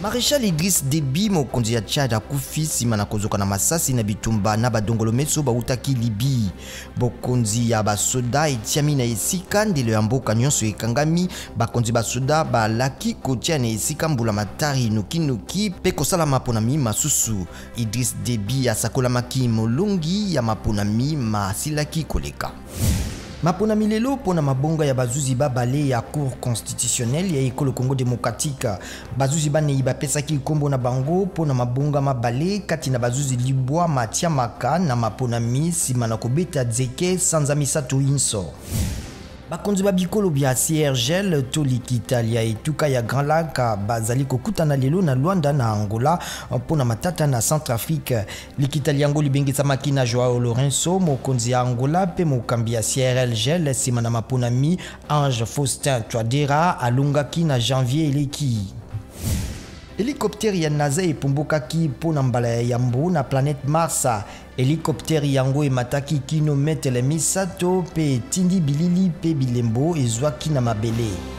Maréchal Idriss Déby, mokonzi ya Tchad, akufi nsima na kozoka na masasi na bitumba na badongolomeso bautaki Libye. Bokonzi ya basoda etiami na esika, ndelo ya mboka nyonso ekangami. Bakonzi basoda balaki kotia na esika mbulamatari nokinoki mpe kosala maponami masusu. Idriss Déby asakolamaki molongi ya maponami masilaki koleka. Maponami lelo mpo na mabonga ya bazuzi babale ya Cour constitutionnelle ya ekolo Congo démocratique. Bazuzi banei bapesaki nkombo na bango mpo na mabonga mabale kati na bazuzi libwa matiamaka na maponami nsima na kobeta zeke sanza misato inso. Bakonzi ba bikolo bya CIRGL to likita lya etuka ya Grand Lac bazali kokutana lelo na Luanda na Angola mpo na matata na Centrafrique. Likita lyango libengisamaki na Joao Lourenço, mokonzi ya Angola mpe mokambi ya CIRGL nsima na maponami Ange Faustin Touadera alongaki na janvier eleki. Hélicoptère ya NASA epumbukaki mpo na mbala ya yambo na planète Mars. Hélicoptère yango emataki kino metele 3 mpe etindi bilili mpe bilembo ezwaki na mabele.